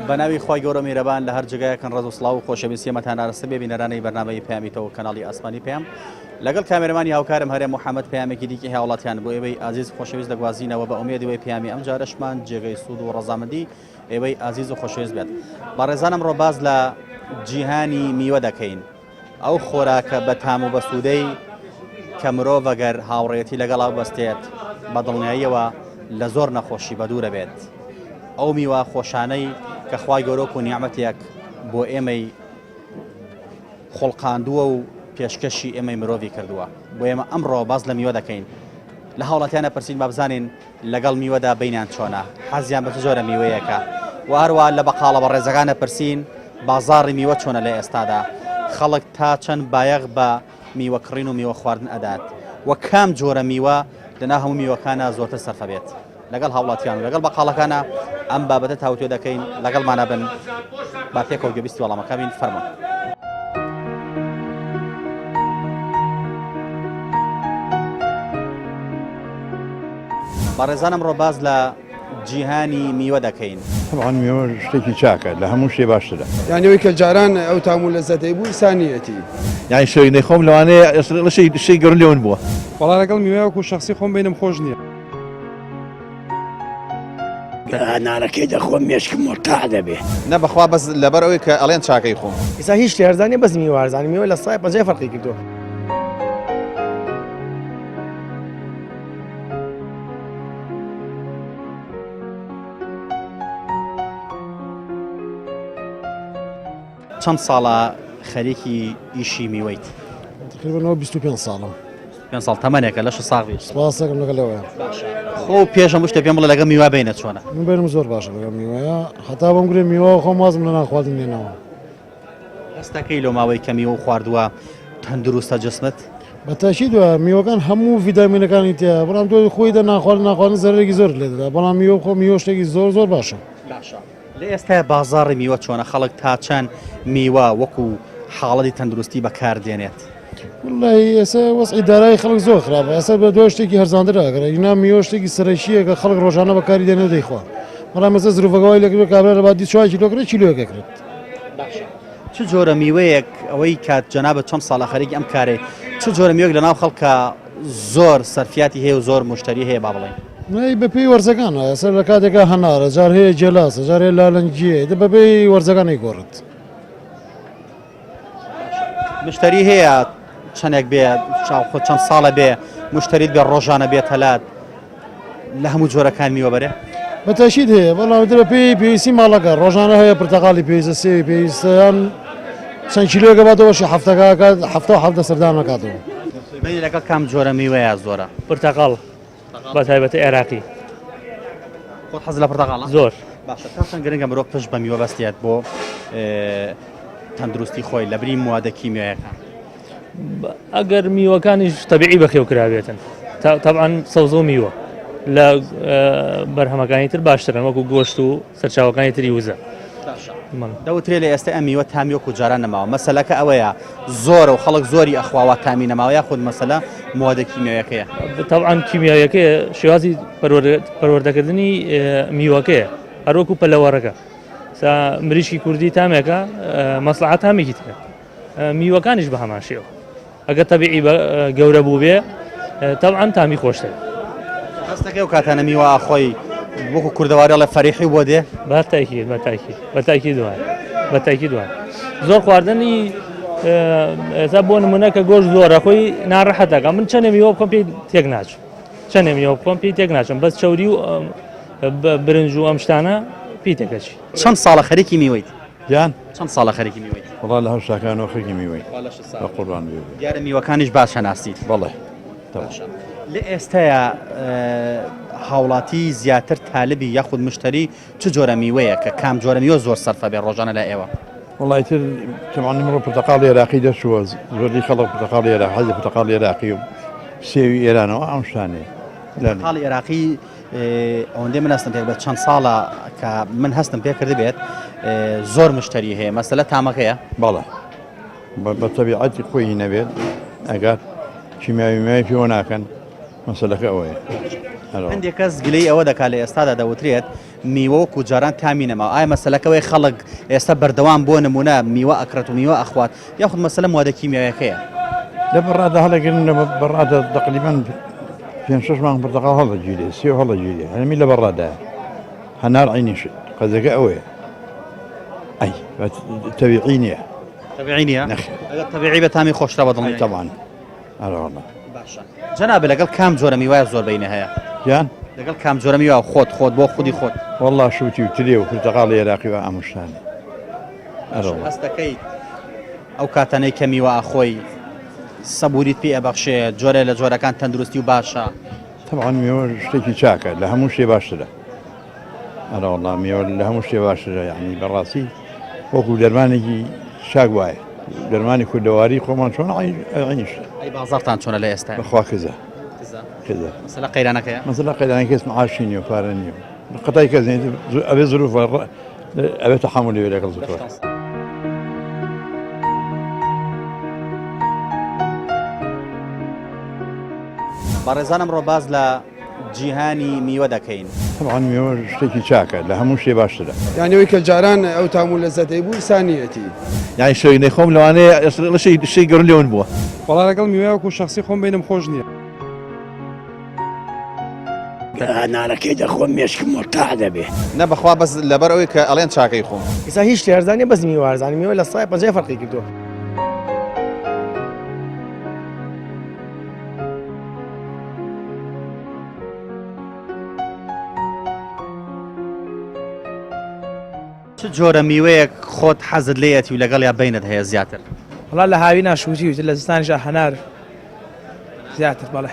بەناوی خوای گەورە میرەبان لە هەر جێگایەکن ڕێز و سڵاو و خۆشەویستی ئێمەتان ئاراستە بێ بینەرانی بەرنامەی پەیامی تۆ کەناڵی ئاسمانی پەیام لەگەڵ کامێرەمانی هاوکارم هەرێم محەممەد پەیامێکی دیکەی هاوڵاتیان بۆ ئێوەی ئازیز خۆشەویست دەگوازینەوە بە ئومێدی وەی پەیامی ئەم جارەشمان جێگەی سوود و ڕەزامەندی ئێوەی ئازیز و خۆشەویست بێت. بەڕێزان ئەمڕۆ باس لە جیهانی میوە دەکەین. ئەو خۆراکە بەتام و بەسوودەی کە مرۆڤ ئەگەر هاوڕێیەتی لەگەڵا ببەستێت بە دڵنیاییەوە لە زۆر نەخۆشی بەدوورە بێت. ئەو میوە خۆشانەی کە خوای گەورە وەکو نیعمەتێک بۆ ئێمەی خوڵقاندووە و پێشکەشی ئێمەی مرۆڤی کردووە. بۆ ئێمە ئەمڕۆ باس لە میوە دەکەین. لە هاوڵاتیانە پرسین با بزانین لەگەڵ میوەدا بینیان چۆنە؟ حەزیان بە چ جۆرە میوەیەکە؟ و هەروە لە بەقاڵە بەڕێزەکانە پرسین بازاڕی میوە چۆنە لە ئێستادا؟ خەڵک تا چەند بایەخ بە میوە کڕین و میوە خواردن ئەدات؟ و کام جۆرە میوە لەناو هەموو میوەکانە زۆرتر سەرفە بێت؟ لەگەڵ هاوڵاتیان و لەگەڵ بەقاڵەکانە ئەم بابەتە تاوتوێ دەکەین لەگەڵمانە بن با پێکەوە گوێبیستی وەڵامەکە بین فەرموون. بەڕێزان ئەمڕۆ باس لە جیهانی میوە دەکەین. طبعا میوە شتێکی چاکە لە هەموو شتێ باشترە. یانی ئەوەی کە جاران ئەو تام و لەزەتەی بوو ئیستا نییەتی. یانی شێوەی نەیخۆم لەوانەیە شتێکی گەورەم لێ ون بووە. وەڵا لەگەڵ میوە وەکو شەخسی خۆم بینم خۆش نییە. هەنارەکەی دەخۆم مێشکم مورتاح دەبێ. نە بەخوا بەس لەبەر ئەوەی کە ئەڵێن چاکەی خۆم. ئیستا هیچ شتێ هەرزان نیە بەس میوە هەرزانە میوە لە سای پەنجای فەرقی کردووە. چەند ساڵە خەریکی ئیشی میوەیت؟ تقریبا 25 ساڵم. 25 ساڵ تەمەنێکە لەش ساغ بێت. سپاس دەکەم لەگەڵ ئەوەیان. خۆ پێش هەموو شتێک پێم بڵێ لەگەڵ میوە بینە چۆنە؟ من بینم زۆر باشە لەگەڵ میوەیە هەتا بەم گرێ میوە خۆم وازم لە نان خواردن نێنەوە. هەستەکەی لۆ ماوەی کە میوە خواردووە تەندروستە جسمت؟ بە تاکید وایە میوەکان هەموو ڤیتامینەکانی تیایە بەڵام تۆ خۆی دە نانخواردن نانخواردن زەرەرێکی زۆرت لێ دەدا بەڵام میوە بخۆ میوە شتێکی زۆر زۆر باشە. باشە لە ئێستایا بازاڕی میوە چۆنە خەڵک تا چەند میوە وەکو حاڵەتی تەندروستی بەکار دێنێت؟ وەڵاهی ئێستا وەزعی دارایی خەڵک زۆر خراپە ئێستا بە دوای شتێکی هەرزانتر ئەگەڕێ ئینا میوە شتێکی سەرەکییە کە خەڵک ڕۆژانە بەکاری دێنێ و دەیخوا بەڵام ئێستا زروفەکە وای لێکردووە کابرا لە بادی چوار کیلۆ کڕێ کیلۆیەک ئەکڕێت. باشە چ جۆرە میوەیەک ئەوەی کات جەنابت چەند ساڵە خەریکی ئەم کارەی چ جۆرە میوەیەک لەناو خەڵکا زۆر سەرفیاتی هەیە و زۆر مشتری هەیە با بڵێین؟ نەی بەپێی وەرزەکانە ئێستا لە کاتێکا هەنارە جار هەیە گێلاسە جار هەیە لالەنگییە ئیتر بەپێی وەرزەکان ئەیگۆڕێت. مشتری هەیە چەندێک بێ چاوخۆ چەند ساڵە بێ مشتریت بێ ڕۆژانە بێ تەلات لە هەموو جۆرەکان میوە بەرێ؟ بە تەئکید هەیە بەڵام ئیتر بەپێی پێویستی ماڵەکە ڕۆژانە هەیە پرتەقاڵی پێویستە سێوی پێویستە یان چەند کیلۆیەکە باتەوە بەشی هەفتەکە ئەکات هەفتە و حەفتە سەردان ئەکاتەوە. بەینی لەگەڵ کام جۆرە میوەیە زۆرە؟ پرتەقاڵ بە تایبەتی عێراقی. خۆت حەز لە پرتەقاڵە؟ زۆر. باشە تا چەند گرنگە مرۆڤ پشت بە میوە بەستێت بۆ تەندروستی خۆی لەبری موادە کیمیایەکان؟ ئەگەر میوەکانیش تەبیعی بەخێو کرابێتن تەبعەن سەوزە و میوە لە بەرهەمەکانی تر باشترن وەکو گۆشت و سەرچاوەکانی تری وزە. دەوترێ لە ئێستا ئەم میوە تامی وەکو جاران نەماوە مەسەلەکە ئەوەیە زۆرە و خەڵک زۆری ئەخواوە تامی نەماوە یاخود مەسەلە موادە کیمیاویەکەیە؟ تەبعەن کیمیاویەکەیە شێوازی پەروەردەکردنی میوەکەیە هەروەکو پەلەوەرەکە مریشکی کوردی تامێکە مەسڵەحە تامێکی ترە میوەکانیش بە هەمان شێوە ئەگەر تەبیعی گەورە بوو بێ تەبعەن تامی خۆشتر. هەستەکەی ئەو کاتانە میوە ئاخۆی وەکو کوردەواری ئەڵێ فەریحی بۆ دێ؟ بە تاکید بە تاکید بە تاکید وایە بە تاکید وایە زۆر خواردنی ئێستا بۆ نمونە کە گۆشت زۆرە خۆی ناڕەحەتەکە من چەندێ میوە بخۆم پێی تێک ناچم چەندێ میوە بخۆم پێی تێک ناچم بەس چەوری و برنج و ئەم شتانە پێی تێکەچی. چەند ساڵە خەریکی میوەیت؟ گیان. چەند ساڵە خەریکی میوەیت؟ وەڵا لە هەشتاکانەوە خەریکی میوەین. بە قوربان بێ. دیارە میوەکانیش باش ئەناسیت. بەڵێ. باشە. لە ئێستایا هاوڵاتی زیاتر تالبی یاخود مشتەری چ جۆرە میوەیەکە؟ کام جۆرە میوە زۆر سەرفە بێ ڕۆژانە لای ئێوە؟ وەڵا ئیتر تەبعەن ئیمڕۆ پرتەقاڵی ئێراقی دەرچووە زۆربەی خەڵک پرتەقاڵی ئێراق حەزی پرتەقاڵی ئێراقی و سێوی ئێرانەوە ئەم شتانەیە. پرتەقاڵی ئێراقی ئەوەندەی من هەستم پێ بە چەند ساڵە کە من هەستم پێ کردبێت زۆر مشتری هەیە مەسەلە تامەکەیە بەڵێ بە تەبیعەتی خۆی نەبێت ئەگەر کیمیاوی میاوی پێوە ناکەن مەسەلەکە ئەوەیە هەندێک کەس گلەی ئەوە دەکات لە ئێستادا دەوترێت میوە وەکو جاران تامی نەماوە ئایا مەسەلەکە ئەوەیە خەڵک ئێستا بەردەوام بۆ نمونە میوە ئەکڕێت و میوە ئەخوات یاخود مەسەلە موادە کیمیاویەکەیە؟ لە بەڕادە هەڵەگرن لە بەڕادە تەقریبەن پێنج شەش مانگ پرتەقاڵ هەڵدەگیرێ سێو هەڵدەگیرێ هەرمی لە بەڕادایە هەنار عینی شت قەزەکە ئەوەیە ئەی تەبیعی نییە تەبیعی نییە نەخێر ئەگەر تەبیعی بە تامی خۆشترە بە دڵنیایی تەبعەن ئەرە وەڵا باشە جەنابت لەگەڵ کام جۆرە میوایە زۆر بەینە هەیە؟ گیان؟ لەگەڵ کام جۆرە میوە خۆت خۆت بۆ خودی خۆت؟ وەڵا شوتی و ترێ و پرتەقاڵی عێراقی و ئەم شتانە. ئەرە وەڵا. هەست دەکەیت ئەو کاتانەی کە میوە ئەخۆی سەبوریت پێ ئەبەخشێ جۆرێ لە جۆرەکان تەندروستی و باشە؟ تەبعەن میوە شتێکی چاکە لە هەموو شتێ باشترە. ئەرە وەڵا میوە لە هەموو شتێ باشترە یعنی بەڕاستی وەکو دەرمانێکی چاک وایە دەرمانی کوردەواری خۆمان چۆن عینیش ئەی بازاڕتان چۆنە لە ئێستا؟ بەخوا کزە کزە مەسەلە قەیرانەکەیە؟ مەسەلە قەیرانەکەی کەس معاشی نییە و پارە نییە قەتای کەس نییە ئەبێ زروف ئەبێ تەحەمولی بێ لەگەڵ زروف. بەڕێزان ئەمڕۆ باس لە جیهانی میوە دەکەین. تەبعەن میوە شتێکی چاکە لە هەموو شتێ باشترە. یانی ئەوەی کە جاران ئەو تام و لەزەتەی بوو ئیستا نییەتی. یانی شەوێک نەیخۆم لەوانەیە شتێکی گەورەم لێ ون بووە. وەڵا لەگەڵ میوە وەکو شەخسی خۆم بینم خۆش نییە. هەنارەکەی دەخۆم مێشکم مورتاح دەبێ. نە بەخوا بەس لەبەر ئەوەی کە ئەڵێن چاکەی خۆم. ئیستا هیچ شتێ هەرزان نیە بەس میوە هەرزانە میوە لە سای پەنجای فەرقی کردووە. چ جۆرە میوەیەک خۆت حەزت لێیەتی و لەگەڵیا بەینت هەیە زیاتر؟ وەڵا لە هاوینا شووتی و لە زستانیشا هەنار زیاتر بەڵێ.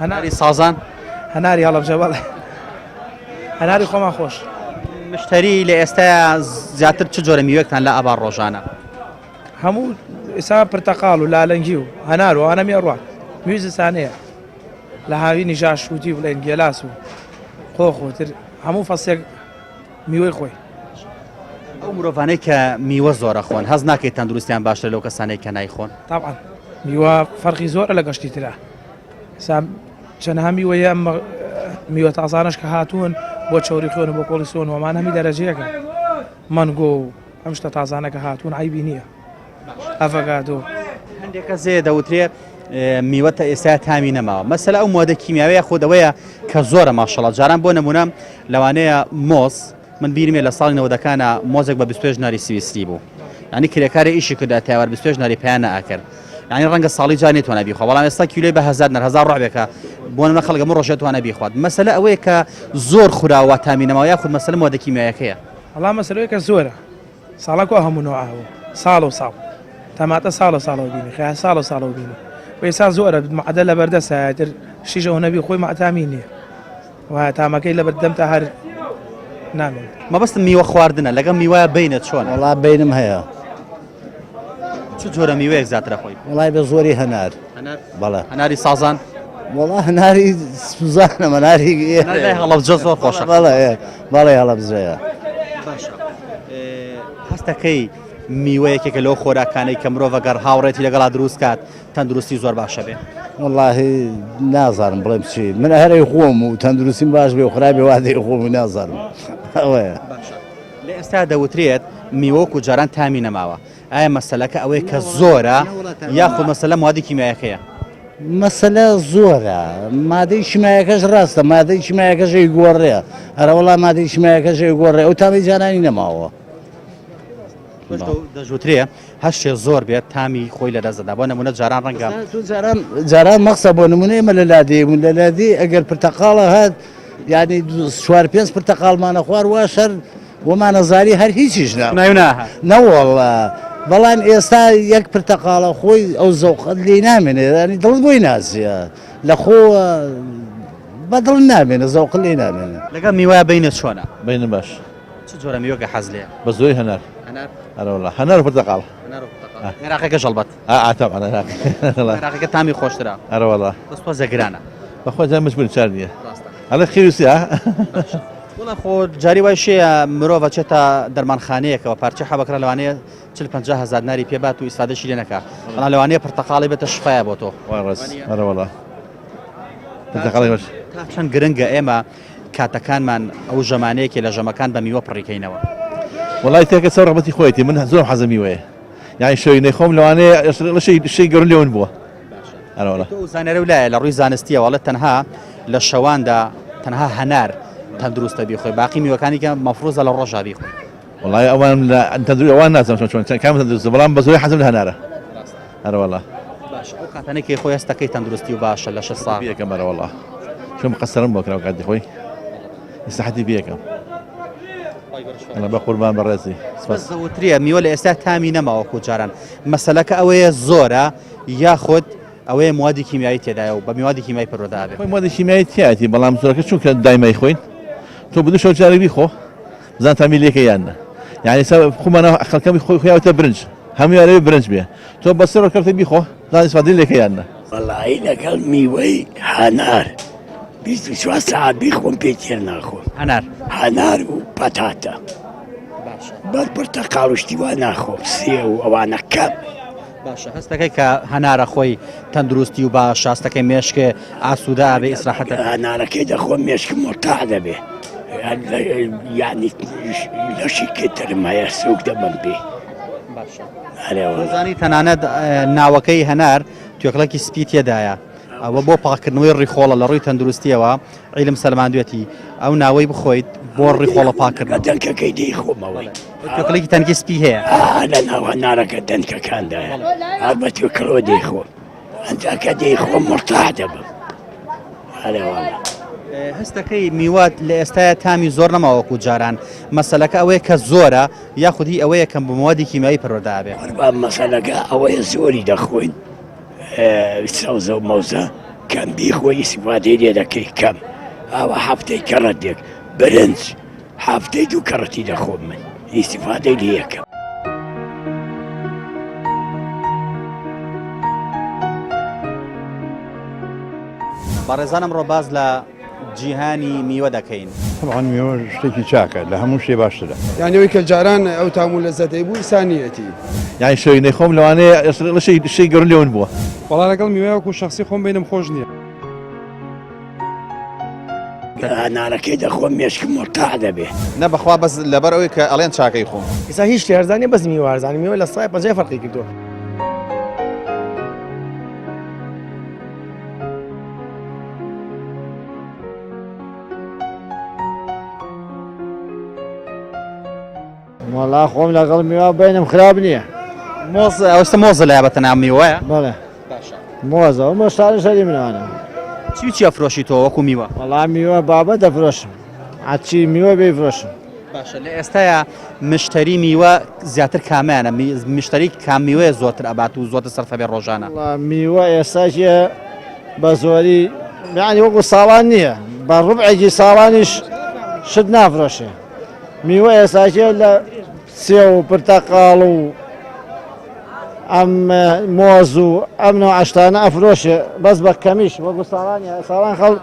هەناری سازان؟ هەناری هەڵەبجە بەڵێ. هەناری خۆمان خۆش. مشتری لە ئێستایا زیاتر چ جۆرە میوەکتان لا ئەبا ڕۆژانە؟ هەموو ئێستا پرتەقاڵ و لالەنگی و هەنار و ئەوانە مێڕوە میوی زستانەیە لە هاوینی ژا شووتی بڵێن گێلاس و قۆخ و تر هەموو فەسێک میوەی خۆی. ئەو مرۆڤانەی کە میوە زۆرە خۆن هەست ناکەیت تەندروستیان باشترە لەو کەسانەی کە نایخۆن؟ تەبعەن میوە فەرقی زۆرە لە گەشتی ترا ئێستا چەنەها میوەیە میوە تازانەش کە هاتوون بۆ چەوری خوێن و بۆ کۆڵیسۆن و ئەمانە هەمی دەرەجەیەکە مەنگۆ و ئەم شتە تازانە کە هاتوون عەیبی نییە ئەڤەگادۆ. هەندێک کەس هەیە دەوترێ میوە تا ئێستا تامی نەماوە مەسەلە ئەو مادە کیمیاویە خۆ دەوەیە کە زۆرە ماشەڵا جاران بۆ نمونە لەوانەیە مۆز من بیرمێ لە ساڵی نەوەدەکانە مۆزێک بە 25 ناری سویسری بوو ینی کرێکاری ئیشی کردا تیاوار 25 ناری پێیان نەئەکرد یعنی ڕەنگە ساڵی جار نێتوانە بیخوا بەڵام ئێستا کیلۆی بە هەزار نەر هەزار ڕعبێکە بۆ نمونە خەڵک هەموو ڕۆژێ توانە بیخوات مەسەلە ئەوەیە کە زۆر خوراوە تامی نەماوە یاخود مەسەلە مادە کیمیایەکەیە وەڵا مەسەلەیەکە زۆرە ساڵە کۆ هەموو نەوعە هەبوو ساڵ و ساڵ تەماتە ساڵ و ساڵەوە بینی خیار ساڵ و ساڵەوە بینی و ئێستا زۆرە معدە لە بەردەستە تر شیش ئەو نەبی خۆی مەتامی نییە و تامەکەی لە بەردەم تا هەر نامێنێت. مەبەستم میوە خواردنە لەگەڵ میوە بینە چۆنە؟ وەڵا بینم هەیە. چ جۆرە میوەیەک زیاتر ئەخۆی؟ وەڵای بە زۆری هەنار. هەنار؟ بەڵێ. هەناری سازان؟ وەڵا هەناری سوزانم هەناری هەناری لای هەڵەبجە زۆر خۆشە. بەڵێ بەڵێ هەڵەبجەیە. باشە هەستەکەی میوە یەکێکە لەو خۆراکانەی کە مرۆڤ گەر هاوڕێتی لەگەڵا دروست کات تەندروستی زۆر باشە بێ. وەڵاهی نازانم بڵێم چی من هەرەی خۆم و تەندروستیم باش بێ و خراپێ وا دەی خۆم و نازانم ئەوەیە. باشە لە ئێستا دەوترێت میوە وەکو جاران تامی نەماوە ئایا مەسەلەکە ئەوەیە کە زۆرە یاخود مەسەلە موادی کیمیایەکەیە؟ مەسەلە زۆرە مادەی کیمیایەکەش ڕاستە مادەی کیمیایەکەش ئەیگۆڕێ ئەرەوەڵا مادەی کیمیایەکەش ئەیگۆڕێ ئەو تامی جارانی نەماوە. دەژوترێ هەر شتێ زۆر بێت تامی خۆی لە دەست دەدا بۆ نمونە جاران ڕەنگە جاران جاران مەخسە بۆ نمونە ئێمە لە لادێ بوون لە لادێ ئەگەر پرتەقاڵە هات یعنی چوار پێنج پرتەقاڵمانە خوار وا شەر وەمانەزاری هەر هیچیش نا نەوەڵا بەڵام ئێستا یەک پرتەقاڵە خۆی ئەو زەوقەت لێی نامێنێ ینی دڵت بۆی ناسیە لە خۆ بەدڵ نامێنە زەوق لێ نامێنێ. لەگەڵ میوە بینە چۆنە؟ بینم باش. چ جۆرە میوەکە حەز لێیە؟ بە زۆری هەنار. هەنار؟ ئەرەوەڵا هەنار و پرتەقاڵ. هەنار و پرتەقاڵ. عێراقیەکەش هەڵبەت. ئا تەبعەن عێراقی. عێراقیەکە تامی خۆشترە. ئەرەوەڵا. بەس تۆزێ گرانە. بەخوا جا مجبورین چار نییە. ڕاستە. ئەڵێ خێر و سیا. باشە. وەڵا خۆ جاری وای شەیە مرۆڤ ئەچێتە دەرمانخانەیەکەوە پارچە حەبەکرا لەوانەیە چل پەنجا هەزار ناری پێ بات و ئیسفادەشی لێ نەکا بەڵام لەوانەیە پرتەقاڵی بێتە شفایە بۆ تۆ. وا ڕاست. ئەرەوەڵا. پرتەقاڵی باش. تا چەند گرنگە ئێمە. کاتەکانمان ئەو ژەمانەیەکێ لە ژەمەکان بە میوە پڕیکەینەوە؟ وەڵای تێکە چەو ڕەغبەتی خۆیەتی من زۆرم حەزە میوەیە یانی شەوی نەیخۆم لەوانەیە شەی گەورم لێ ون بووە. ئەرەوەڵا. تۆ زانیاری و لایە لە ڕووی زانستیەوە ئەڵێ تەنها لە شەواندا تەنها هەنار تەندروستە بیخۆی باقی میوەکانی کە مەفروزە لە ڕۆژا بیخۆی. وەڵای ئەوان لە تەندروست ئەوان نازانم چۆن چۆن کام تەندروستە بەڵام بە زۆری حەزم لە هەنارە ئەرەوەڵا. باشە ئەو کاتانەی کە خۆی هەستەکەی تەندروستی و باشە لەشە ساغ. بیەکەم ئەرەوەڵا چون مقەسەرم بۆ کراو کاتی خۆی ئیسراحەتی بیەکەم. بە قوربان بەڕێزی. بەس زەوتریە میوە لە ئێستا تامی نەماوە وەکو جاران مەسەلەکە ئەوەیە زۆرە یاخود ئەوەیە موادی کیمیایی تێدایە و بە میوادی کیمیایی پەروەردە ئەبێ. خۆی موادی کیمیایی تیایەتی بەڵام زۆرەکە چونکە دایمای خۆین تۆ بە دوو شەو جارێک بیخۆ بزان تامی لێکە یان نا یعنی سا خۆمانە خەڵکەمی خۆی خۆیاوتە برنج هەموو یارەوێ برنج بێ تۆ بە سێ ڕۆژ کەڵکە بیخۆ بزان ئیسفادەی لێکە یان نا. وەڵایی لەگەڵ میوەی هەنار 24 سەعات بیخۆم پێی تێر ناخۆم. هەنار. هەنار و پەتاتە. باشە. بەس پرتەقاڵ و شتی وا ناخۆم سێو و ئەوانە کەم. باشە هەستەکەی کە هەنارە خۆی تەندروستی و باشە هەستەکەی مێشکێ ئاسوودە ئەبێ ئیسراحەتە. هەنارەکەی دەخۆم مێشکم مورتاح دەبێ یعنی لەشی کترم هەیە سوک دەبم پێی. باشە دەزانی تەنانەت ناوەکەی هەنار توێکڵێکی سپی تێدایە ئەوە بۆ پاکردنەوەی ڕیخۆڵە لە ڕووی تەندروستیەوە عیلم سەلماندوێتی ئەو ناوەی بخۆیت بۆ ڕیخۆڵە پاکردنەوە. دەنکەکەی دەیخۆمەوە. توێکڵێکی تەنکی سپی هەیە. لە ناو هەنارەکە دەنکەکاندایە هەر بە توێکڵەوە دەیخۆم ئەنجا کە دەیخۆم مورتاح دەبم. ئەرێ واللە. هەستەکەی میوە لە ئێستایا تامی زۆر نەماوە وەکو جاران مەسەلەکە ئەوەیە کە زۆرە یاخود هی ئەوەیە کە بە مەوادی کیمیایی پەروەردە ئەبێ. قوربان مەسەلەکە ئەوەیە زۆری دەخۆین سەوزە و مەوزە کەم بیخۆی ئیسیفادەی لێ دەکەی کەم ئاوا هەفتەی کەڕەتێک برنج هەفتەی دوو کەڕەتی دەخۆم من ئیسیفادەی لێ یەکەم. بەڕێزان ئەمڕۆ باس لە جیهانی میوە دەکەین. تەبعەن میوە شتێکی چاکە لە هەموو شتێ باشترە. یانی ئەوەی کە جاران ئەو تام و لەزەتەی بوو ئیستا نییەتی. یانی شەوی نەیخۆم لەوانەیە شەی گەورەم لێ ون بووە. وەڵا لەگەڵ میوە وەکو شەخسی خۆم بینم خۆش نییە. هەنارەکەی دەخۆم مێشکم مورتاح دەبێ. نە بەخوا بەس لەبەر ئەوەی کە ئەڵێن چاکەی خۆم. ئێستا هیچ شتێ هەرزان نیە بەس میوە هەرزانە میوە لە سای پەنجای فەرقی کردووە. وەڵا خۆم لەگەڵ میوە بینم خراپ نییە. مۆز ئەوستا مۆزە لای بەتە ناو میوەیە؟ بەڵێ مۆزە و مۆشتانە شەری منانە. چی چی ئەفرۆشی تۆ وەکو میوە؟ وەڵا میوە بابە دەفرۆشم هەرچی میوە بێ فرۆشم. باشە لە ئێستایا مشتەری میوە زیاتر کامیانە مشتەری کام میوەیە زۆرتر ئەبات و زۆرتر سەرفە بێ ڕۆژانە؟ وەڵا میوە ئێستاکێ بە زۆری یانی وەکو ساڵان نییە بە ڕوبعێکی ساڵانیش شت نافرۆشێ. میوە ئێستاکێ لە سێو و پرتەقاڵ و ئەم مۆز و ئەم نەوعە شتانە ئەفرۆشێ بەس بە کەمیش وەکو ساڵانی ساڵان خەڵ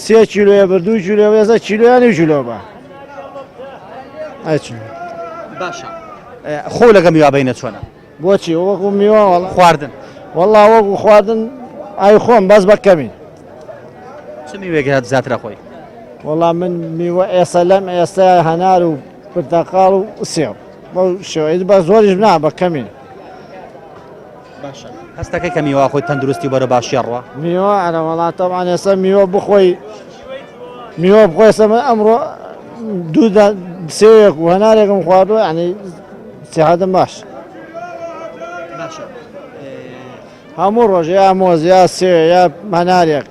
سێ کیلۆیە بر دوو کیلۆ ئێستا کیلۆیان و کیلۆ بە ئەچن باشە خۆ لەگە میوە بینە چۆنە بۆچی وەکو میوە وەڵا خواردن وەڵا وەکو خواردن ئای خۆم بەس بە کەمی چ میوەیەک هات زیاتر خۆی وەڵا من میوە ئێستا لەم ئێستا هەنار و پرتەقاڵ و سێو بەو شێوەیە بە زۆریش نا بە کەمی باشە هەستەکەی کە میوە خۆی تەندروستی و بەرە باشیە ڕوە میوە ئەرە وەڵا تەبعەن ئێستا میوە بخۆی میوە بخۆی ئێستا من ئەمڕۆ دوو سێوێک و هەنارێکم خواردووە یعنی سیحەتم باش باشە هەموو ڕۆژ یا مۆز یا سێ یا هەنارێک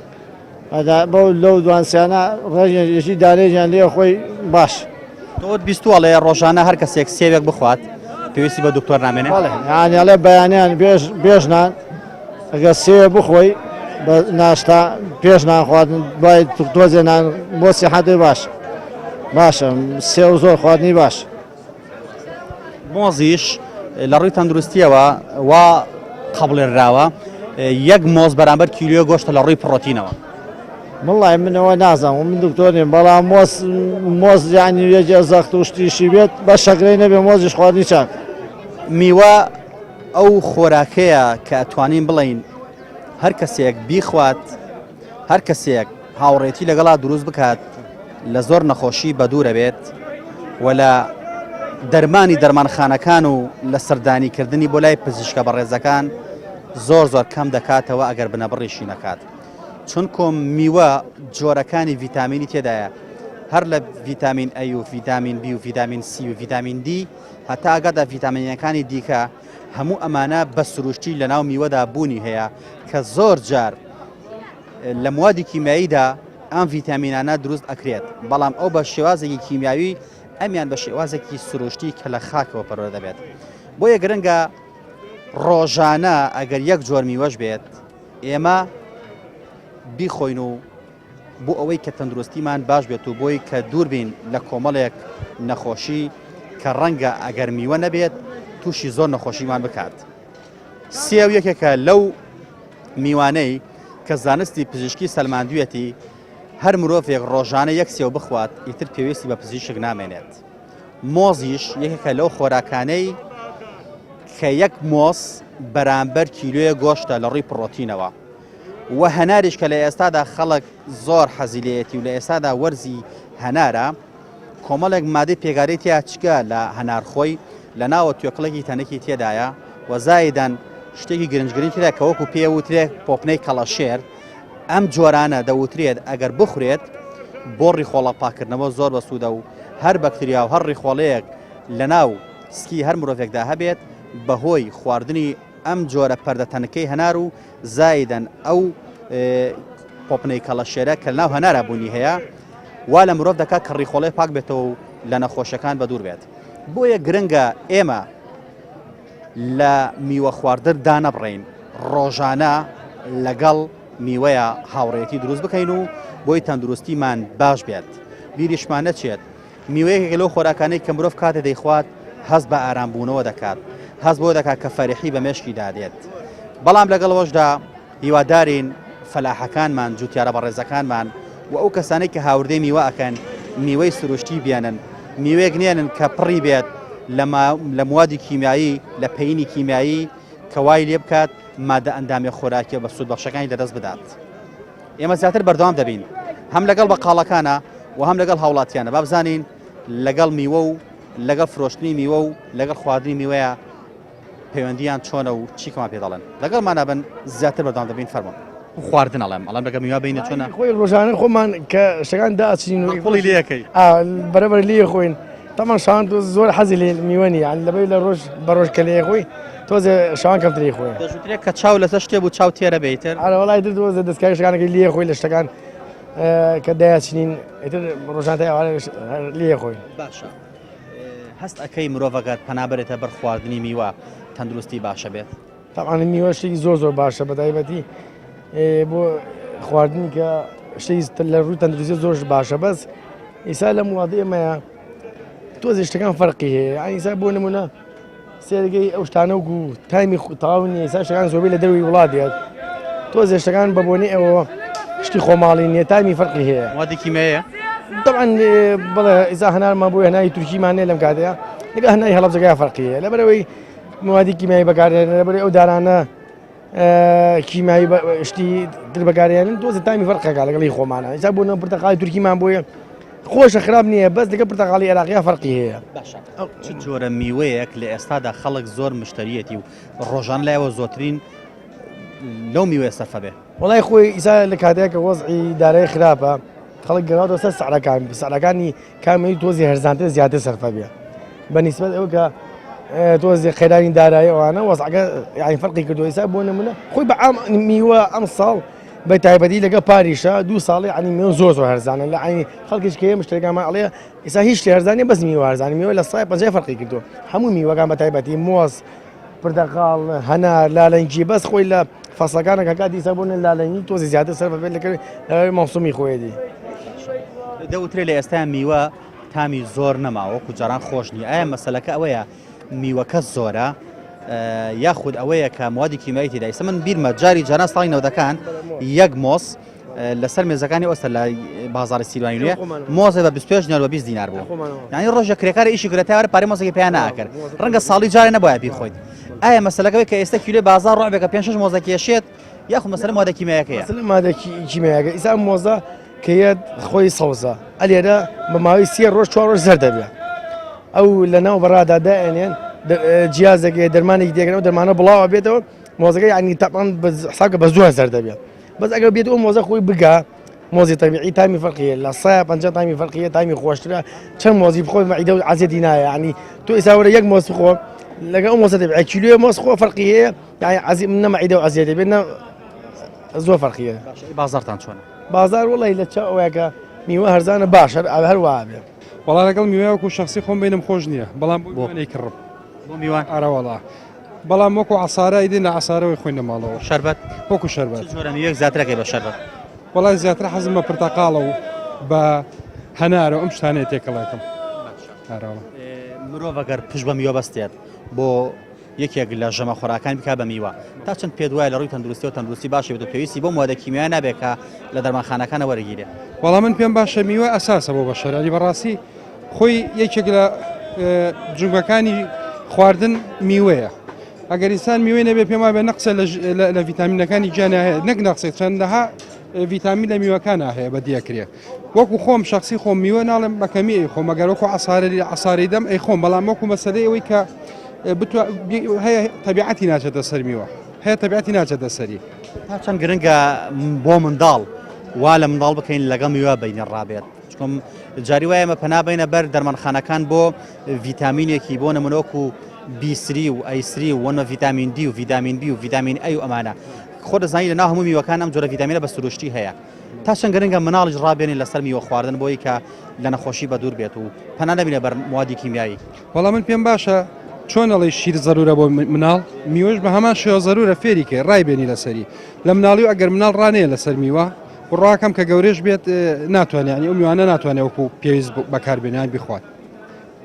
بەو لەو دوانسیانە ڕێژێکی دارێژیان لێ خۆی باش تۆت بیستووە ئەڵێ ڕۆژانە هەر کەسێک سێوێک بخوات پێویستی بە دکتۆر نامێنێ بەڵێ یانی ئەڵێ بەیانیان پێش پێش نان ئەگەر سێ بخۆی بە ناشتا پێش نان خواردن دوای تۆزێ نان بۆ سیحەتی باش باشە سێو زۆر خواردنی باش مۆزیش لە ڕووی تەندروستیەوە وا قەبڵێنراوە یەک مۆز بەرامبەر کیلۆ گۆشتە لە ڕووی پڕۆتینەوە. وەڵای من ئەوە نازانم من دکتۆر نیم بەڵام مۆز مۆز یعنی یەکێ زەخت و شتیشی بێت بە شەکرەی نەبێ مۆزیش خواردنی چاک. میوە ئەو خۆراکەیە کە ئەتوانین بڵێین هەر کەسێک بیخوات هەر کەسێک هاوڕێتی لەگەڵا دروست بکات. لە زۆر نەخۆشی بەدوورە بێت و لە دەرمانی دەرمانخانەکان و لە سەردانیکردنی بۆ لای پزیشکە بەڕێزەکان زۆر زۆر کەم دەکاتەوە ئەگەر بنەبڕیشی نەکات. چونکۆ میوە جۆرەکانی ڤیتامینی تێدایە هەر لە ڤیتامین ئەی و ڤیتامین بی و ڤیتامین سی و ڤیتامین دی هەتا ئەگاتە ڤیتامینەکانی دیکە هەموو ئەمانە بە سروشتی لە ناو میوەدا بوونی هەیە کە زۆر جار لە موادی کیمیاییدا ئەم ڤیتامینانە دروست ئەکرێت بەڵام ئەو بە شێوازێکی کیمیاوی ئەمیان بە شێوازێکی سروشتی کە لە خاکەوە پەروەردە دەبێت بۆیە گرنگە ڕۆژانە ئەگەر یەک جۆر میوەش بێت ئێمە بیخۆین و بۆ ئەوەی کە تەندروستیمان باش بێت و بۆی کە دوور بین لە کۆمەڵێک نەخۆشی کە ڕەنگە ئەگەر میوە نەبێت تووشی زۆر نەخۆشیمان بکات. سێو یەکێکە لەو میوانەی کە زانستی پزیشکی سەلماندویەتی هەر مرۆڤێک ڕۆژانە یەک سێو بخوات ئیتر پێویستی بە پزیشک نامێنێت. مۆزیش یەکێکە لەو خۆراکانەی کە یەک مۆز بەرامبەر کیلۆیە گۆشتە لە ڕووی پڕۆتینەوە و هەناریش کە لە ئێستادا خەڵک زۆر حەزی لێیەتی و لە ئێستادا وەرزی هەنارە کۆمەڵێک مادەی پێگارەی تیا چگە لە هەنار خۆی لە ناوە توێکڵێکی تەنکی تێدایە و زایدەن شتێکی گرنجگرنگ تێدا کە وەکو پێ وترێ پۆپنەی کەڵەشێر ئەم جۆرانە دەوترێت ئەگەر بخورێت بۆ ڕیخۆڵە پاکردنەوە زۆر بەسوودە و هەر بەکتریا و هەر ڕیخۆڵەیەک لەناو سکی هەر مرۆڤێکدا هەبێت بەهۆی خواردنی ئەم جۆرە پەردە تەنکەی هەنار و زایدەن ئەو پۆپنەی کەڵەشێرە کە لەناو هەنارا بوونی هەیە وا لە مرۆڤ دەکات کە ڕیخۆڵەی پاک بێتەوە و لە نەخۆشەکان بەدوور بێت بۆیە گرنگە ئێمە لە میوە خواردن دانەبڕین ڕۆژانە لەگەڵ میوەیە هاوڕێتی دروست بکەین و بۆی تەندروستیمان باش بێت بیریشمان نەچێت میوەیەکێکە لەو خۆراکانەی کە مرۆڤ کاتێ دەیخوات هەست بە ئارامبوونەوە دەکات، هەست بەوە دەکات کە فەرحی بە مێشکیدا دێت. بەڵام لەگەڵ ئەوەشدا هیوادارین فەلاحەکانمان، جوتیارە بەڕێزەکانمان و ئەو کەسانەی کە هاوردەی میوە ئەکەن، میوەی سروشتی بێنن، میوەیەک نێنن کە پڕی بێت لە موادی کیمیایی، لە پەینی کیمیایی کە وای لێ بکات مادە ئەندامیە خۆراکیە بە سوودبەخشەکانی لەدەست بدات. ئێمە زیاتر بەردەوام دەبین هەم لەگەڵ بەقاڵەکانە و هەم لەگەڵ هاوڵاتیانە با بزانین لەگەڵ میوە و لەگەڵ فرۆشتنی میوە و لەگەڵ خواردنی میوەیە پەیوەندیان چۆنە و چیکمان پێ دەڵێن لەگەڵمانە بن زیاتر بەردەوام دەبین فەرموون. خواردن ئەڵێم ئەڵێم لەگەڵ میوە بینە چۆنە خۆی ڕۆژانە خۆمان کە شتەکان داچین و قوڵی لەکەی بەرەبەر لێ خۆین تەمان شان زۆر حەزی لێ میوە نیە یان لەبەر لە ڕۆژ بە ڕۆژ کە لێ خۆی تۆزێ شەوان کەمتری خۆی دەژوترێت کە چاو لەسەر شتێ بوو چاو تێرە بێ ئیتر ئەرە وەڵای تر تۆزێ دەستکاری شتەکانەکەی لێ خۆی لە شتەکان کە دایچنین ئیتر ڕۆژان تا ئێوارە لێ خۆی باشە هەست ئەکەی مرۆڤ ئەگەر پەنا بەرێتە بەر خواردنی میوە تەندروستی باشە بێت؟ تەبعەن میوە شتێکی زۆر زۆر باشە بە تایبەتی بۆ خواردنی کە شتێکی لە ڕووی تەندروستی زۆر باشە بەس ئیسا لەم وڵاتی ئێمەیە تۆزێ شتەکان فەرقی هەیە یانی ئیسا بۆ نمونە سێرگەی ئەو شتانە و تایمی تەواو نییە ئیسا شتەکان زۆربەی لە دەروی وڵات دێت تۆزێ شتەکان بە بۆنەی ئەوە شتی خۆماڵی نییە تامی فەرقی هەیە موادی کیمیایە طبعا بەڵێ ئیسا هەنارمان بۆ هەناری تورکیمان نییە لەم کاتەیە لەگەڵ هەناری هەڵەبجەکە فەرقی هەیە لەبەرئەوەی موادی کیمیایی بەکاردێنن لەبەرئەوەی ئەو دارانە کیمیایی شتی تر بەکارێنن تۆزە تامی فەرقەکە لەگەڵی خۆمانە ئیسا بۆ نە پرتەقاڵی تورکیمان بۆیە خۆشە خراپ نییە بەس لەگە پرتەقاڵی عێراقیە فەرقی هەیە باشە چ جۆرە میوەیەک لە ئێستادا خەڵک زۆر مشتریەتی و ڕۆژان لایەوە زۆترین لەو میوەیە سەرفە بێ وڵای خۆی ئیسا لە کاتێک کە وەزعی دارای خراپە خەڵک گەڕاوە سەر سعرەکان سعرەکانی کامی تۆزی هەرزانتر زیاتر سەرفە بێ بە نیسبەت ئەو کە تۆزی قەیرانی دارایی ئەوانە وەزعەکە یعنی فەرقی کردو ئێستا بۆ نمونە خۆی بە عام میوە ئەم ساڵ بە تایبەتی لەگە پاریشە دوو ساڵی عنی میوە زۆر زۆر هەرزانە لە عینی خەڵکیش کە مشتەکانمان ئەڵێ ئێستا هیچ شتێ هەرزانە بەس میوە هەرزانە میوە لە سای پەنجای فەرقی کردو هەموو میوەکان بە تایبەتی مۆز پرتەقاڵ هەنار لالەنگی بەس خۆی لە فەسڵەکانە کە کاتی سەر بوون لالەنگی تۆزی زیاتر سەر بەبێت لەکە مەوسومی خۆیەتی. دەوترێ لە ئێستا میوە تامی زۆر نەما وەکو جاران خۆش نییە ئایا مەسەلەکە ئەوەیە میوەکە زۆرە یاخود ئەوەیە کە موادی کیمیایی تێدا ئێستا من بیرمە جاری جاران ساڵی نەوەدەکان یەک مۆز لەسەر مێزەکانی ئۆستە لە بازاری سیروانی نوێ مۆزە بە 25 دینار بە 20 دینار بوو یعنی ڕۆژە کرێکار ئیشی کرێ تا پارەی مۆزەکەی پیا ناکرد ڕەنگە ساڵی جارێ نەبوایە بیخۆیت ئایا مەسەلەکە کە ئێستا کیلۆی بازار ڕۆبێکە 5 6 مۆزە کێشێت یاخود مەسەلە مادە کیمیایەکەیە مەسەلە مادە کیمیایەکە ئیسا مۆزە. کە یەت خۆی سەوزە ئەلێرە بە ماوەی سێ ڕۆژ چوار ڕۆژ زەردە بێ ئەو لە ناو بەڕادا دائێنێن جیازێک دەرمانێکی دێگەن ئەو دەرمانە بڵاوە بێتەوە مۆزەکە یعنی تەبعەن حسابکە بە زۆر زەردە بێ بەس ئەگەر بێت ئەو مۆزە خۆی بگا مۆزی تەبیعی تامی فەرقیە لە 150 تامی فەرقیە تامی خۆشترە چەند مۆزی بخۆی مەعیدە و عەزیەتی نایە یعنی تۆ ئێستا وەرە یەک مۆز بخۆ لەگەڵ ئەو مۆزە تەبیعی کیلۆیە مۆز خۆ فەرقی هەیە یعنی عەزی نە مەعیدە و عەزیەتی بێت نە زۆر فەرقی هەیە. باشە بازاڕتان چۆنە؟ بازاڕ وەڵی لە چاو ئەوەیە کە میوە هەرزانە باشە هەر وا بێ. وەڵا لەگەڵ میوە وەکو شەخسی خۆم بینم خۆش نییە بەڵام بۆ میوان ئەیکڕم. بۆ میوان؟ ئەرە وەڵا بەڵام وەکو عەسارە ئیدی لە عەسارەوەی خۆین لە ماڵەوە. شەربەت؟ وەکو شەربەت. چ جۆرە میوەیەک زیاتر ئەکەی بە شەربەت؟ وەڵا زیاتر حەزم بە پرتەقاڵە و بە هەنارە و ئەم شتانەیە تێکەڵێکم. باشە. ئەرە وەڵا. مرۆڤ ئەگەر پشت بە میوە بەستێت بۆ یەکێک لە ژەمە خۆراکان بکا بە میوە تا چەند پێت وایە لە ڕووی تەندروستیەوە تەندروستی باشی بێت و پێویستی بەو موادە کیمیایە نابێت کە لە دەرمانخانەکانە وەرگیرێ؟ وەڵا من پێم باشە میوە ئەساسە بۆ بەشەر یانی بەڕاستی خۆی یەکێک لە جومگەکانی خواردن میوەیە ئەگەر ئینسان میوەی نەبێ پێم وابێ نەقسە لە ڤیتامینەکانی گیانە هەیە نەک نەقسێک چەندەها ڤیتامین لە میوەکانە هەیە بەدیەکرێ وەکو خۆم شخصی خۆم میوە ناڵێم بە کەمی ئەی خۆم ئەگەر وەکو عسارە عسارەی دەم ئەی خۆم بەڵام وەکو مەسەلەی ئەوەی کە هەیە تەبیعەتی ناچێتە سەر میوە هەیە تەبیعەتی ناچێتە سەری. تا چەند گرنگە بۆ منداڵ وا لە منداڵ بکەین لەگەڵ میوە بینە ڕابێت چکم جاری وایە ئێمە پەنا بینە بەر دەرمانخانەکان بۆ ڤیتامینێکی بۆ نمونۆک و بیسری و ئەیسری و وەنە ڤیتامین دی و ڤیتامین بی و ڤیتامین ئەی و ئەمانە خۆ دەزانی لە ناو هەموو میوەکان ئەم جۆرە ڤیتامینە بە سروشتی هەیە تا چەند گرنگە مناڵیش ڕابێنین لەسەر میوە خواردن بۆی کە لە نەخۆشی بەدوور بێت و پەنا نەبینە بەر موادی کیمیایی. وەڵا من پێم باشە چۆن ئەڵێی شیر زەرورە بۆ مناڵ میوەش بە هەمان شێوە زەرورە فێری کەی ڕای بێنی لەسەری لە مناڵی و ئەگەر مناڵ ڕانەیە لەسەر میوە بڕواکەم کە گەورەش بێت ناتوانێت یعنی ئەو میوانە ناتوانێت وەکو پێویست بەکار بێنیان بخوات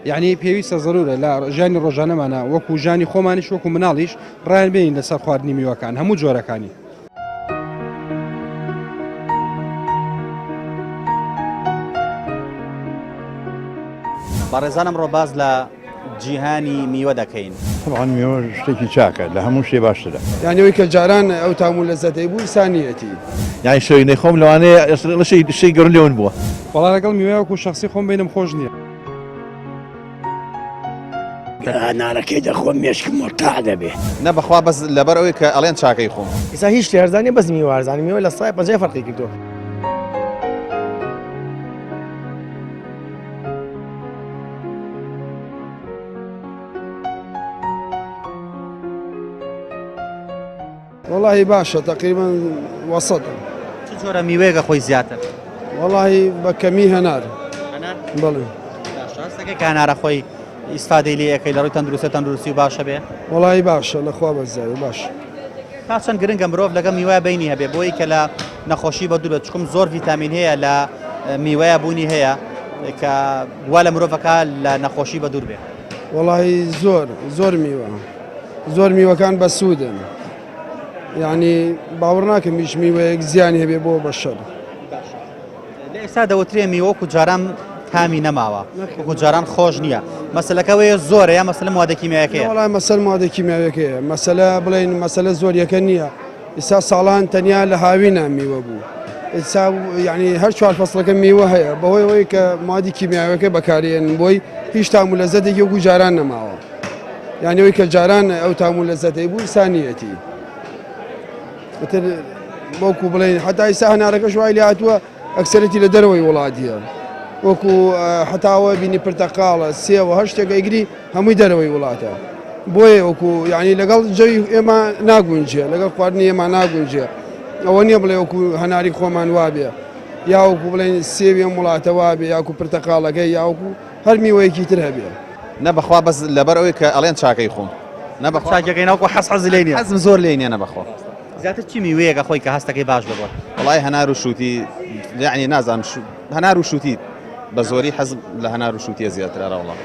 یعنی پێویستە زەرورە لە ژیانی ڕۆژانەمانە وەکو ژانی خۆمانیش وەکو مناڵیش ڕایان بێنین لەسەر خواردنی میوەکان هەموو جۆرەکانی. بەڕێزان ئەمڕۆ باس لە جیهانی میوە دەکەین. تەبعەن میوە شتێکی چاکە لە هەموو شتێ باشترە. یانی ئەوەی کە جاران ئەو تام و لەزەتەی بوو ئیستا نییەتی. یانی شەوێک نەیخۆم لەوانەیە شتێکی گەورەم لێ ون بووە. وەڵا لەگەڵ میوە وەکو شەخسی خۆم بینم خۆش نییە. هەنارەکەی دەخۆم مێشکم مورتاح دەبێ. نە بەخوا بەس لەبەر ئەوەی کە ئەڵێن چاکەی خۆم. ئیستا هیچ شتێ هەرزان نیە بەس میوە هەرزانە میوە لە سای پەنجای فەرقی کردووە. وەڵاهی باشە تەقریبەن وەسەتە. چ جۆرە میوەیەک ئەخۆی زیاتر؟ وەڵاهی بە کەمی هەنار. هەنار؟ بەڵێ. باشە هەستەکەی کە هەنارە خۆی ئیسفادەی لێ ئەکەی لە ڕووی تەندروستیەوە تەندروستی و باشە بێ؟ وەڵاهی باشە لە خوا بەزیادە باشە. تا چەند گرنگە مرۆڤ لەگەڵ میوە بینی هەبێ بۆی کە لە نەخۆشی بە دوور بێت چکم زۆر ڤیتامین هەیە لە میوەیە بوونی هەیە کە وا لە مرۆڤەکە لە نەخۆشی بە دوور بێ. وەڵاهی زۆر زۆر میوە زۆر میوەکان بەسوودن یعنی باوەڕ ناکەم هیچ میوەیەک زیانی هەبێ بۆ بەشەر. لە ئێستا دەوترێ میوە وەکو جاران تامی نەماوە وەکو جاران خۆش نییە مەسلەکە وەیە زۆرە یا مەسلە موادە کیمیایەکەیە؟ وەڵا مەسەل موادە کیمیاویەکەیە مەسەلە بڵێین مەسەلە زۆریەکە نییە ئیستا ساڵان تەنیا لە هاوینا میوە بوو ئیستا یعنی هەر چوار فەسڵەکە میوە هەیە بەهۆی ئەوەی کە مادی کیمیاویەکە بەکارێن بۆی هیچ تام و لەزەتێکی وەکو جاران نەماوە یعنی ئەوەی کە جاران ئەو تام و لەزەتەی بوو ئیستا نیەتی ئیتر وەکو بڵێن حتا ئیستا هەنارەکەش وای لێ هاتووە ئەکسەرەتی لە دەرەوەی وڵاتیە وەکو حتاوە بینی پرتەقاڵە سێوە هەر شتێک ئەیگری هەمووی دەرەوەی وڵاتە بۆیە وەکو یعنی لەگەڵ جەوی ئێمە ناگونجێ لەگەڵ خواردنی ئێمە ناگونجێ ئەوە نییە بڵێ وەکو هەناری خۆمان وابێ یاوەکو بڵێن سێوی ئەم وڵاتە وابێ یاکو پرتەقاڵەکەی یاوەکو هەر میوەیەکی تر هەبێ. نە بەخوا بەس لەبەر ئەوەی کە ئەڵێن چاکەی خۆم نە بەخوا چاکەکەی ناوکو حەز حەزی لێی نییە حەزم زۆر لێی نییە نە بەخوا. زیاتر چی میوەیەک ئەخۆی کە هەستەکەی باش بێ بۆت؟ وەڵای هەنار و شووتی یەعنی نازانم هەنار و شووتی بە زۆری حەزم لە هەنار و شووتیە زیاتر ئەرەوەڵا.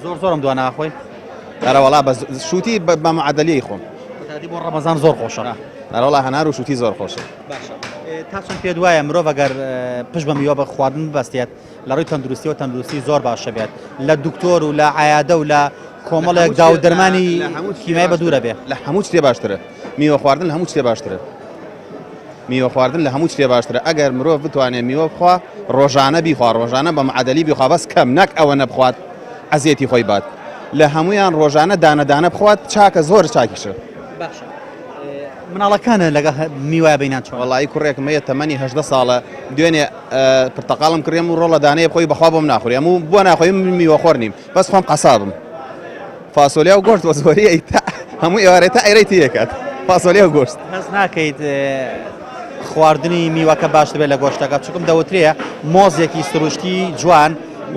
زۆر زۆرم دوا ناخۆی؟ ئەرەوەڵا بە شووتی بە معەدەلیی خۆم. بەتایبەتی بۆ ڕەمەزان زۆر خۆشە. ئەرەوەڵا هەنار و شووتی زۆر خۆشە. باشە تا چەند پێت وایە مرۆڤ ئەگەر پشت بە میوە بە خواردن ببەستێت لە ڕووی تەندروستیەوە تەندروستی زۆر باشە بێت لە دکتۆر و لە عیادە و لە کۆمەڵێک داو دەرمانی کیمیای بە دوورە بێ لە هەموو شتێ باشترە میوە خواردن لە هەموو شتێ باشترە. میوە خواردن لە هەموو شتێ باشترە ئەگەر مرۆڤ بتوانێت میوە بخوا ڕۆژانە بیخوا ڕۆژانە بە معەدەلی بیخوا بەس کەم نەک ئەوە نەبخوات ئەزیەتی خۆی بات لە هەمویان ڕۆژانە دانە دانە بخوات چاکە زۆر چاکیشە. باشە مناڵەکانە لەگەڵ میوە بینان چۆن؟ وەڵایی کوڕێکم هەیە تەمەنی 18 ساڵە دوێنێ پرتەقاڵم کڕیم و ڕۆڵە دانەیە بخۆی بەخوا بۆم ناخوری ئەموو بۆ ناخۆی من میوەخۆر نیم بەس خۆم قەسابم فاسۆلیا و گۆشت بە زۆری ئەی تا هەموو ئێوارێ تا ئەیرەی تێکات فاسۆلیا و گۆشت. هەست ناکەیت خواردنی میوەکە باشتر بێت لە گۆشتەکە چونکم دەوترێ مۆزێکی سروشتی جوان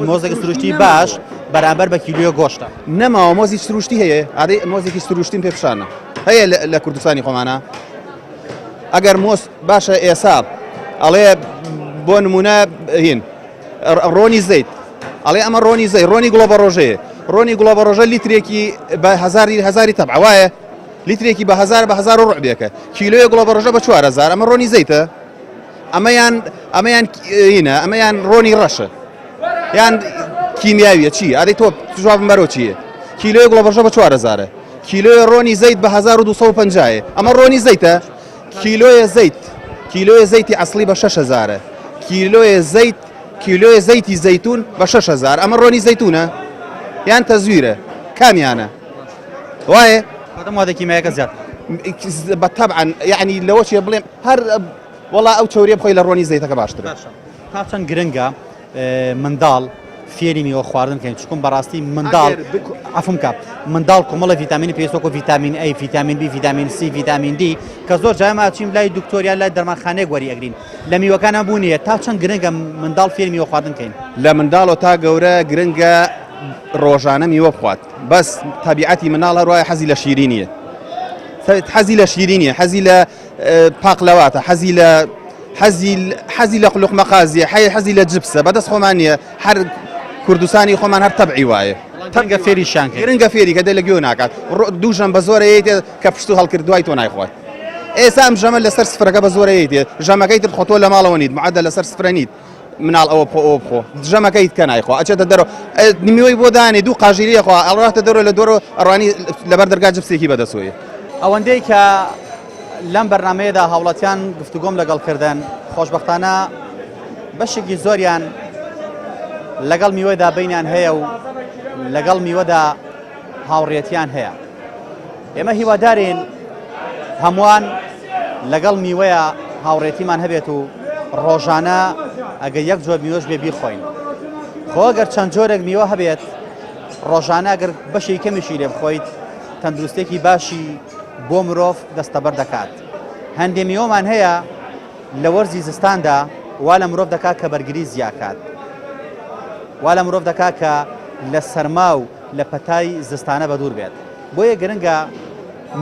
مۆزێکی سروشتی باش بەرامبەر بە کیلۆ گۆشتە. نەماوە مۆزی سروشتی هەیە ئادەی مۆزێکی سروشتیم پێ پیشانە هەیە لە کوردستانی خۆمانە ئەگەر مۆز باشە ئێسا ئەڵێ بۆ نمونە هین ڕۆنی زەیت ئەڵێ ئەمە ڕۆنی زەی ڕۆنی گوڵە بە ڕۆژەیە ڕۆنی گوڵە بە ڕۆژە لیترێکی بە هزاری هزاری تەبع وایە لیترێکی بە هزار بە هزار و ڕعبێکە کیلۆیە گوڵە بە ڕۆژە بە 4000 ئەمە ڕۆنی زەیتە ئەمەیان ئەمەیان هینە ئەمەیان ڕۆنی ڕەشە یان کیمیاویە چی ئادەی تۆ جوابم بەرەوە چییە کیلۆی گوڵە بەڕژە بە 4000 کیلۆی ڕۆنی زەیت بە 1250 ئەمە ڕۆنی زەیتە کیلۆیە زەیت کیلۆیە زەیتی ئەسڵی بە 6000 کیلۆیە زەیت کیلۆیە زەیتی زەیتون بە 6000 ئەمە ڕۆنی زەیتونە یان تەزویرە کامیانە وایە بەدەم وادە کیمیایەکە زیاد بە تەبعەن یعنی لەوە چیە بڵێم هەر وەڵا ئەو چەوریە بخۆی لە ڕۆنی زەیتەکە باشترە. باشە تا چەند گرنگە منداڵ فێری میوە خواردن کەین چکم بەڕاستی منداڵ عفم کە منداڵ کۆمەڵە ڤیتامینی پێویست وەکو ڤیتامین A ڤیتامین B ڤیتامین C ڤیتامین D کە زۆر جای ماچیم لای دکتۆریان لای دەرمانخانەیەک وەری ئەگرین لە میوەکانە بوونیە تا چەند گرنگە منداڵ فێری میوە خواردن کەین لە منداڵەوە تا گەورە گرنگە ڕۆژانە میوە بخوات بەس تەبیعەتی مناڵ هەروایە حەزی لە شیرینیە حەزی لە شیرینیە حەزی لە پاقلەواتە حەزی لە حەزی حەزی لە قلوقمە قازیە حەی حەزی لە جپسە بەدەست خۆمان نییە هەر کوردستانی خۆمان هەر تەبعی وایە تەنگە فێری شان گرنگە فێری کە دە لە گوێ ناکات دوو ژەم بە زۆرە یەیتێ کە پشت و هەڵکرد دوای تۆ نایخوات ئێستا ئەم ژەمە لەسەر سفرەکە بە زۆرە یەیتێ ژەمەکەی تر خۆتۆ لە ماڵەوە نیت معدە لەسەر سفرە نیت مناڵ ئەوە بخۆ ئەوە بخۆ ژەمەکەیت کە نایخوا ئەچێتە دەرەوە میوەی بۆ دانێ دوو قاژیری خوا ئەڵڕاتە دەرەوە لە دۆرەوە ئەڕوانی لەبەر دەرگا جپسێکی بەدەسۆیە. ئەوەندەی کە لەم بەرنمەیەدا هاوڵاتیان گفتوگۆم لەگەڵ کردن خۆشببختانە بەشێکی زۆریان لەگەڵ میوەدا بینیان هەیە و لەگەڵ میوەدا هاوڕێتیان هەیە. ئێمە هیوادارین هەمووان لەگەڵ میوەیە هاوڕێتیمان هەبێت و ڕۆژانە ئەگەر یەک جۆر میوەش بێ بیخۆین خۆ گەر چەند جۆرێک میوە هەبێت ڕۆژانە گەر بەشی کەمیشی لێ بخۆیت تەندروستێکی باشی بۆ مرۆڤ دەستەبەر دەکات هەندێ میوەمان هەیە لە وەرزی زستاندا وا لە مرۆڤ دەکات کە بەرگری زیاکات وا لە مرۆڤ دەکات کە لە سەرما و لە پەتای زستانە بەدوور بێت بۆیە گرنگە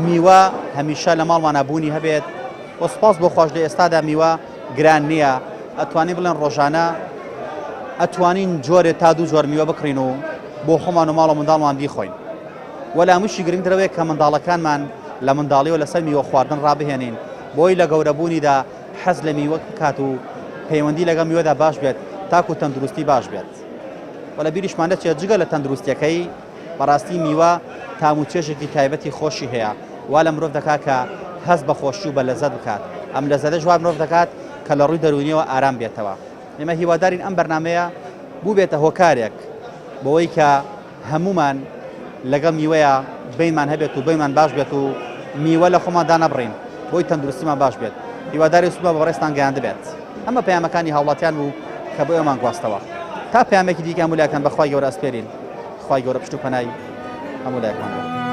میوە هەمیشە لە ماڵمانە بوونی هەبێت و سوپاس بۆ خواش لە ئێستادا میوە گران نییە ئەتوانین بڵێن ڕۆژانە ئەتوانین جۆرێ تا دوو جۆر میوە بکڕین و بۆ خۆمان و ماڵ و منداڵمان بیخۆین وە لە هەمووشی گرنگترەوەیە کە منداڵەکانمان لە منداڵیەوە لەسەر میوە خواردن ڕابهێنین بۆی لە گەورەبوونیدا حەز لە میوە بکات و پەیوەندی لەگەڵ میوەدا باش بێت تاکو تەندروستی باش بێت. و لە بیریشمان نەچێت جگە لە تەندروستیەکەی بەڕاستی میوە تام و چێژێکی تایبەتی خۆشی هەیە وا لە مرۆڤ دەکات کە هەست بە خۆشی و بە لەزەت بکات ئەم لەزەتەش وا مرۆڤ دەکات کە لە ڕووی دەروونیەوە ئارام بێتەوە ئێمە هیوادارین ئەم بەرنمەیە بووبێتە هۆکارێک بەوەی کە هەمومان لەگەڵ میوەیە بینمان هەبێت و بینمان باش بێت و میوە لە خۆمان دانەبڕین بۆی تەندروستیمان باش بێت هیواداری سوپا بە بەڕێزتان گەیاندبێت ئەمە پەیامەکانی هاوڵاتیان بوو کە بۆ ئێمەمان گواستەوە تا پەیامێکی دیکە هەموو لایەکتان بە خوای گەورە ئەسپێرین خوای گەورە پشت و پەنای هەموو لایەکمان بێت.